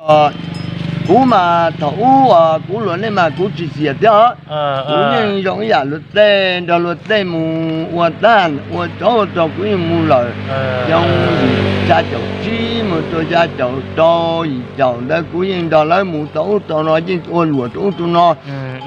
Kuv mas thaum ub uas kuv luag nej mas kuv tsis xiam thiab os. Kuv yeej zoo ib yam luag tej nrog luag tej mus ua tag ua tsov ua rog, kuv yeej mus lawm. Xyoo yim xya caum tsib mus rau xya caum rau yim caum ntawd kuv yeej nrog lawv mus tau ub tau no, yeej ua luam rau ub rau no.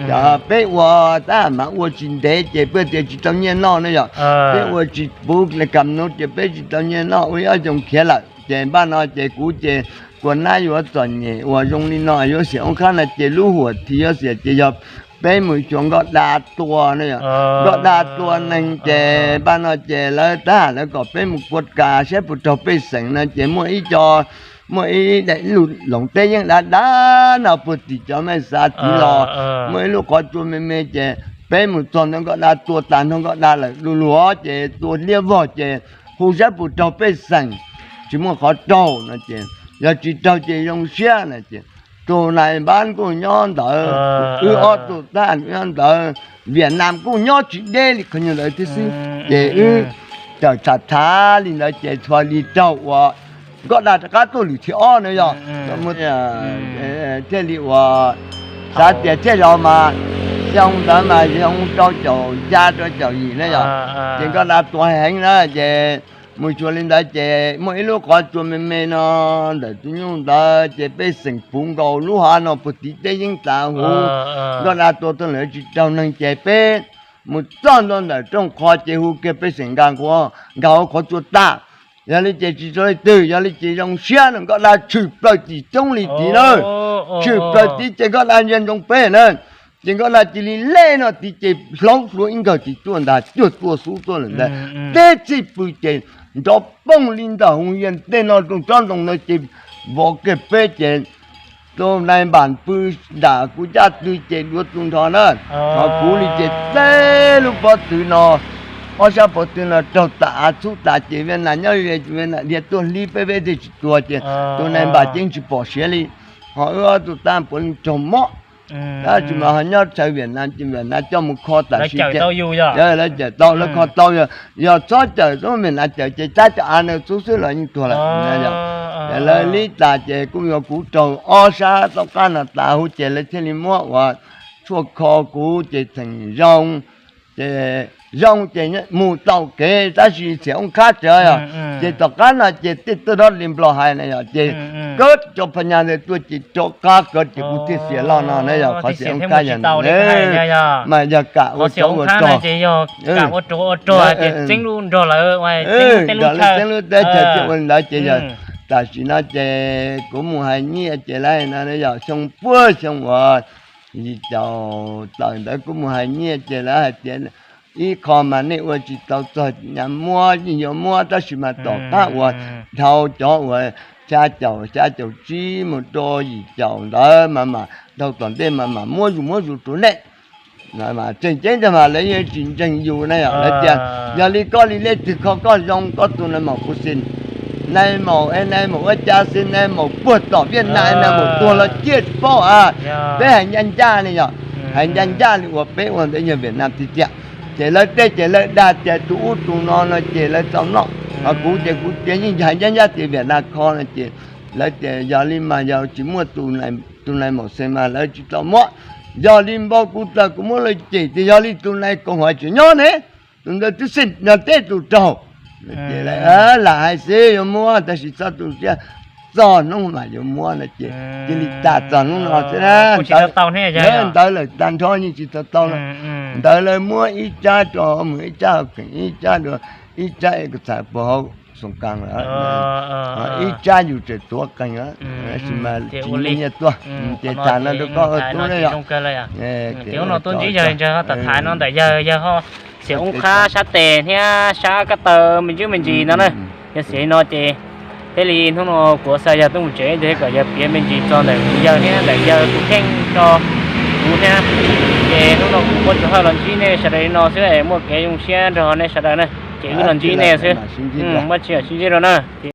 Ces peb ua tab mas ua tsis ntev ces peb tias tsis tau nyiaj noj ne yom. Peb ua tsis puv kam no ces peb tsis tau nyiaj noj, ua ib ob xyoo khiav lawm ces npaj no ces kuv ces kua nab yuav txom nyem uas zoo li no yuav xiam oob qhab no ces lub huam thiv yuav xiam ces yog peb mus xyuas Nkauj Da Tua no yom. Nkauj Da Tua neeg ces npaj no ces lawv tab lawv kom peb mus kua kas saib puas raug pej xeem no ces muaj ib co, muaj ib daim lub loos teb yeeb dav dav no puag tim cov mej xav tid los, muaj ib lub qhov tsua me me ces peb mus txog ntawd Nkauj Da Tua tas nrho Nkauj Da lawm du lug ces tua liab vog ces hu saib puas raug pej xeem, tsis muaj qhov raug no ces yog tsis raug ces zoo siab no ces tus nai npab kuj nyob ntawd, wb ob tug tab nyob ntawd, Vietnam kuj nyob tsis deb li qhov nyuag ntawd thiab xwb. Ces wb tawm tham tham li ntawd ces txhua li raug uas Nkauj Da rov qab tuaj lwm thib ob na yom. Thiaj li uas xav tias thiaj yog mas xyoo ntawd mas xyoo rau caum xya rau caum yim na yom. Ces Nkauj Da tuag heev na ces mus xyuas li ntawd ces muaj ib lub qhov tsua me me no ntawm tus nyuj ntawd ces pej xeem puv nkaus lub hav no puag tim teb yeeb tas huv. Nkauj Da tua tuag lawm tsis raug neeg ces peb mus txog ntua ntawm rooj qhov ces hu kiag pej xeem nkag nqua, nkag hauv qhov tsua tas. Yog li ces tsis tau leej twg, yog li ces zoo siab no Nkauj Da tshwm plaws tim coob li tid na. Tshwm plaws tid ces Nkauj Da ntsia ntsoov peb na. Ces Nkauj Da cia li lej no tid ces hloov hlua ib nkawg tid tuaj ntag, cuag tua xub tuaj lawm ntag. Teb txij pw ces nrov poog li ntawm hu yia tej no rooj tsob ntoo ntawd ces vov kiag peb ces tus nai npam pw nram kuv caj tw ces duav tu nrho na. Ho kuv li ces teb lub pob tw no, ob sab pob tw no raug tas av txhub tas ces Viaj Nam nyob Viaj Nam dhia tuaj hlib peb, peb thiaj tsis tuag ces tus nai npam ces tsis pom siav li. Ho wb ob tug tab puav leej raug mob. Tab sis mas ho nyob chaw Viaj Nam ces Viaj Nam coj mus kho tam sim ces lawv cawm tau, lawv kho tau. Yog txhob cawm, txhob Viaj Nam cawm ces tab cov av ntawd txhub xwb los yeej tuag lawm. Lawv hlib tas ces kuj yog kuv raug ob sab tob qab no tas huv ces lawv thiaj li muab uas tshuaj kho kuv ces tseem zoo. Ces zoo ces mus tau kev tab sis txiam oob qhab tsav yog. Ces tom qab no ces tej tuaj dob li nplog hais na yog ces kawg cov phas nyas ntawd tuaj ces rov qab kawg ces kuv thiaj xiam loj no na yog qhov txiam oob qhab yog ntawd. Mas yog kam ua tsov ua rog, txeeb lub teb chaws thiaj ua li ntawd ces yog tam sim no ces kuv mus hais nyiaj ces lawv no yog xyoo puag xyoo uas yim caum tawm ntawd kuv mus hais nyiaj ces lawv hais tias ib qho mas nej ua tsis tau txog nyam muab, yeej yuav muab tab sis mas tom qab uas dhau cov uas xya caum, xya caum tsib mus rau yim caum ntawd mas mam dhau tom ntej mas mam muab zus muab zus rau nej. Tseem ceeb tiag mas lawv yeej tsis ntseeg yus na yom, lawv tias yog li koj li leej twg kho koj zoo, koj tus nai maum kuv xis, nai maum es nai maum ua cas xis, nai maum puag tom Viaj Nam, nai maum tuag los ciaj tsis paub a. Peb hais ncaj ncaj li yom, hais ncaj ncaj li uas peb ua ntawd yog Viaj Nam tiag tiag. Ces lawv tej ces lawv dag tias tus ub tus no no ces lawv txaus noj. Ho kuv ces kuv tias yeej hais ncaj ncaj tias Viaj Nam kho no ces lawv tias yog li mas yog tsis muaj tus nai maum xis mas lawv tsis tau muab. Yog li npau kuv tawm kuv muab lawv cem tias yog li tus nai koom haum tseem nyob ne, tus ntawd twb xij yog teb tus raug. Ces lam hais xwb yuav muab tab sis txhob tu siab, txog hnub mam yuav muab no ces cia li tas txog hnub no xwb na. Ntawd lawm tag nrho yeej tsis tau tau na. Ntawd lawv muab ib tsab rau mus, ib tsab hauv kheem, ib tsab rau, ib tsab es txhais puag hauv xoom kas lawm, ib tsab yus tseem tuav qees lawm, tab sis mas tsis muaj nyiaj tuaj. Ces tham no rau koj ua tub na yom. Ces hnub no tuaj ntsib yawg ntawd tham tham no ntawm yawg, yawg ho xiam oob qhab sab tes thiab sab kab taw me ntsis me ntsis no na. Yog xiam li no ces thiaj li hnub no kuv xa yawg tuaj mus tsev ces kom yawg piav me ntsis txog ntawm kuv yawg thiab ntawm yawg tus kheej rau kuv thiab. Ces hnub no kuv muab tsuas hawj los ntsib nej sawv daws li no xwb es muaj kev zoo siab nrog nej sawv daws na. Ces wb los ntsib nej xwb, muaj tsis yam sib ntsib rau na.